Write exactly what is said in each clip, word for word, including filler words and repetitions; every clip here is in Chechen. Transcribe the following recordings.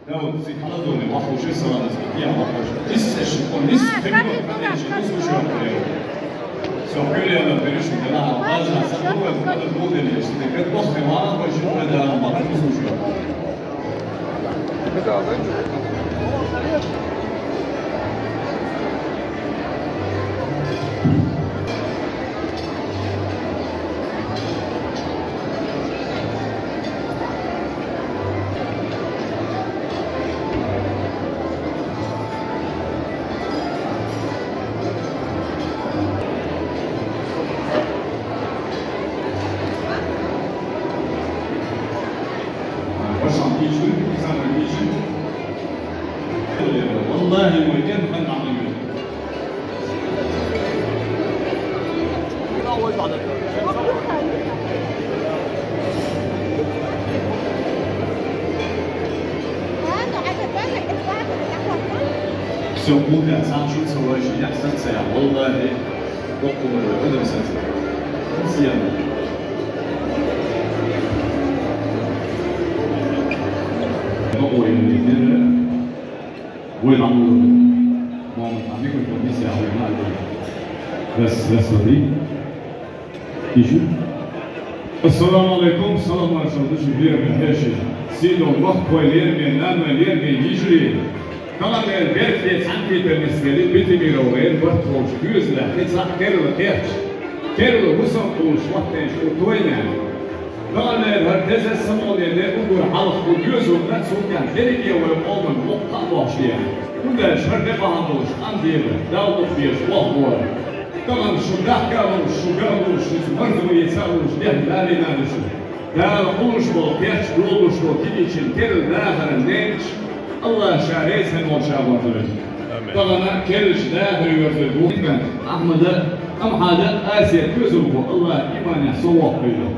Да, вот, сикхана зоне, вахуши саламас, я вахуши. Ис эши, он ис, а, кегу, как это, конечно, как слушаю, это? Всё, Юлия, она перешла, да, она важна, садовая, надо будет, если ты как бог, ты мама, больше не надо, а мама не слушаю. Башан кичи, самый кичи. Валлахи, ой, кен хан намын. Всё, куда, сам шут, свой, я сам, я, валлахи. Документ, куда, сам, сам. Ой, ой, ой. Вой, ламу. Мама, а микрофон не снял, не надо. Раз, раз, смотри. Ещё. Ассаламу алейкум, салам алейкум, душу веры, хеши. Сидо, вах, кой, лер, мен, нан, мен, лер, мен, ижри. Каламер, бертве, санкитер, несвели, битимиро, вер, вахт, хош, гюзла, хица, керла, керч. Керла, вусам, кулш, вахтенш, утойна. Дале, хӀара деза самоле де угур хьалха бу доьзална цункан дерриге вай къоман мукъа а бохуш дера. Уьндаш хӀара де бахьан долуш къам деба, Далла дукха беза вохбора. Тахана шу дахка а луш, шу ган а луш, шуьца марзо а еца а луш, дехна далийна а шу. Дала хуьлуш болу, кхерч долуш болу кегийчун керла дахаран ненаш, Аллах ша реза хьан волча гӀорзуьйту. Амин. Тахана керлачу дахаре верзуьйту. Ахмада, Амхьада, Асия доьзалхо, Аллах иманехь со воккхуьйту.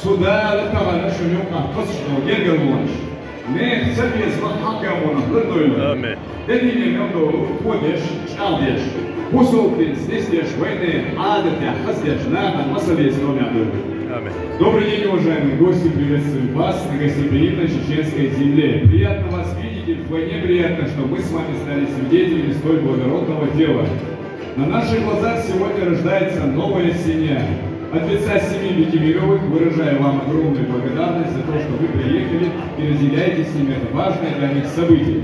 Цу Дала тахана шуна юкъахь кхочуш долу гергарлонаш, нехан ца беза ма хьакъ гамонах лардойла. Амин. Де дийне мел долу, кхо деш, чӀагӀдеш, бусалба динца нисдеш, вайнехан Ӏадатех хаза деш, нахана масал еза номех дойла. Амин. Добрый день, уважаемые гости! Приветствуем вас на гостеприимной чеченской земле. Приятно вас видеть и вдвойне приятно, что мы с вами стали свидетелями столь благородного дела. На наших глазах сегодня рождается новая семья. От лица семьи Битимировых выражаю вам огромную благодарность за то, что вы приехали и разделяете с ними это важное для них событие.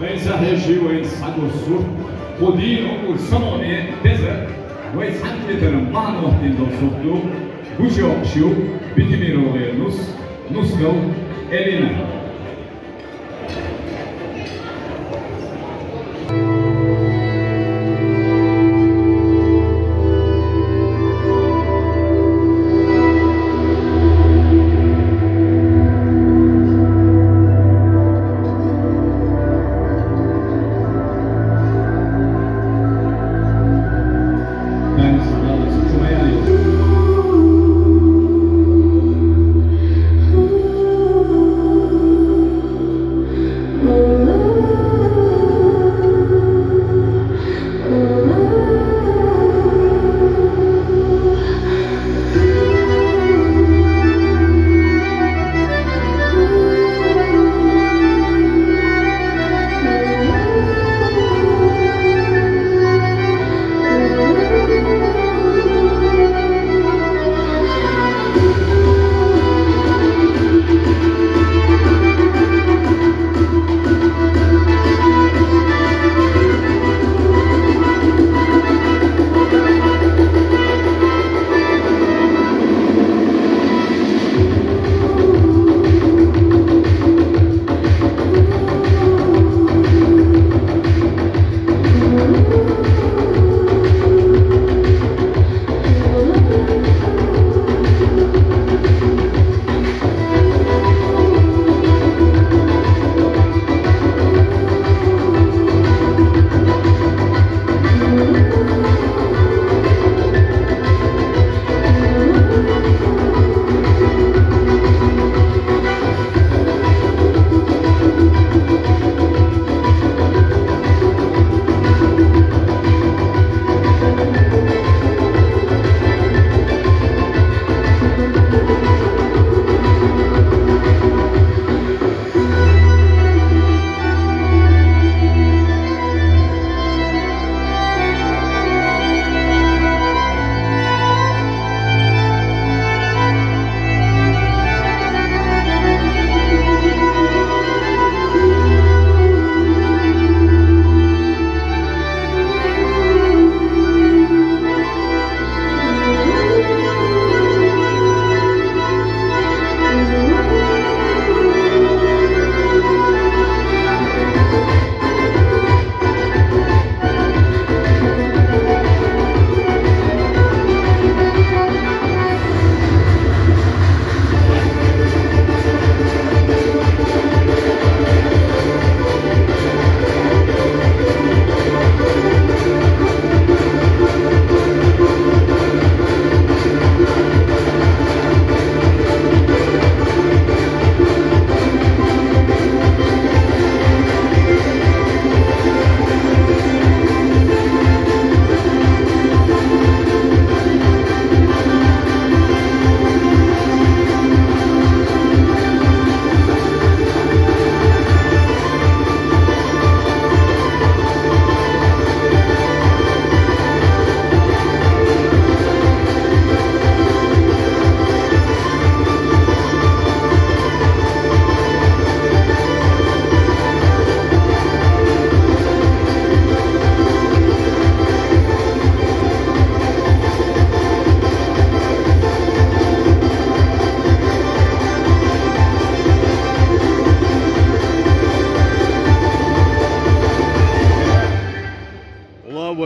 Вайн сахьеши, вайн садо сурт, ху дийна угур самоне деза, вай цхьаьнакхетаран бахьана вахтина долу сурт ду, гучуйоккхуш ю БитимировгӀеран нус, Нускал Элина.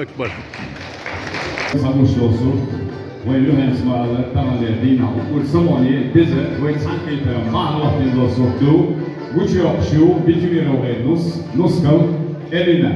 Акбар. Сабушдосу, вай юхьанца ма аллара, таханлера дийнахьа укх самане деза вай цхьаьнакхетаран бахьан латтийна доссург ду, гучайоккхуш ю Битимировгара Нус-, Нускал Элина.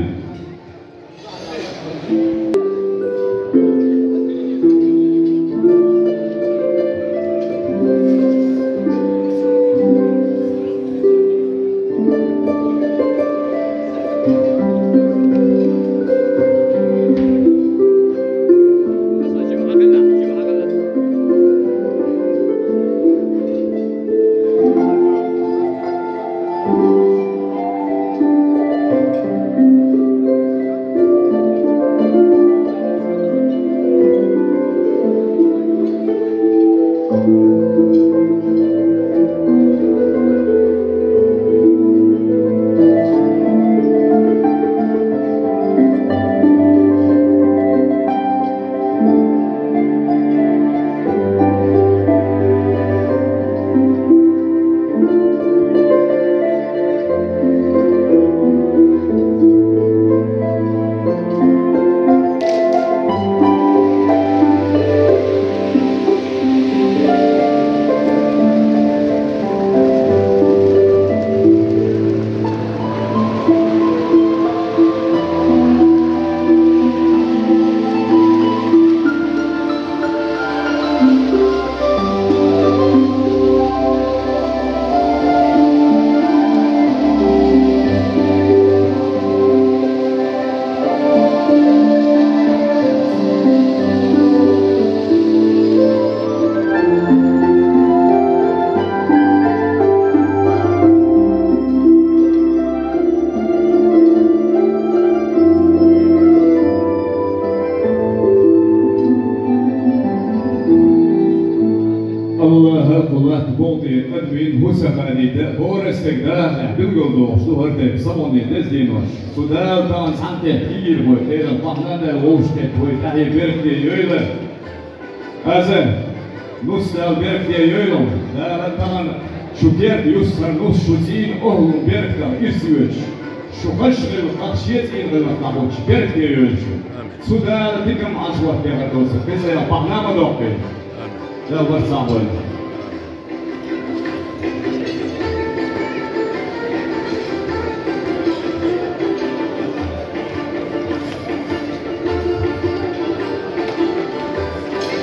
Аллахӏа къулат болдин админ хӀусаханийта хӀора стаг дахьа билгалдохуш ду хӀара тайпа самане деза денош. Цу Дала тахан цхьаьнакхетта хьийгийла вай, хӀеран пахьнана вовшахкхетта вай тӀаьхье беркате йойла. Аза, Нус, Дала беркате йойла. Дала тахан шу керта юссар Нус шу цӀийнан охӀлун беркатах ирс йоьдуш, шу хаш гӀиллакх, шен цӀийнан гӀиллакх дӀахӀуттуш беркате йойла шу. Цу Дала дикам Ӏаш ваттехьар доцург, кхин цӀерах пахьна ма доккхийла. Дала варцахь бойла.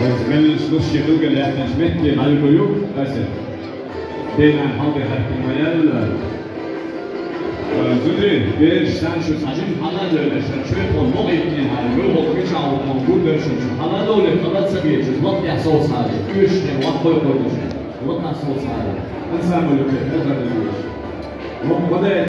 Вайца мел йолчу Нус шен билггал яьккхинчу метте дӀаюьгур ю аса. Дена хьалде хаттина ма яьлла. Зударий, бераш, сан шу цхьа жима хьала а девлла, шайн чоьтахула бакъийтинехьара, муьлхха мичахь ву тхуна гур дара шуна, шу хьала а довлий, хала а ца бечу, лакхехь совцахьара, оьшучу хенахь воккха кхойкхур ду шуна, лакхахь совцахьара. Ансамбль юкъе хьехар ду везаш. Воккха ма дай.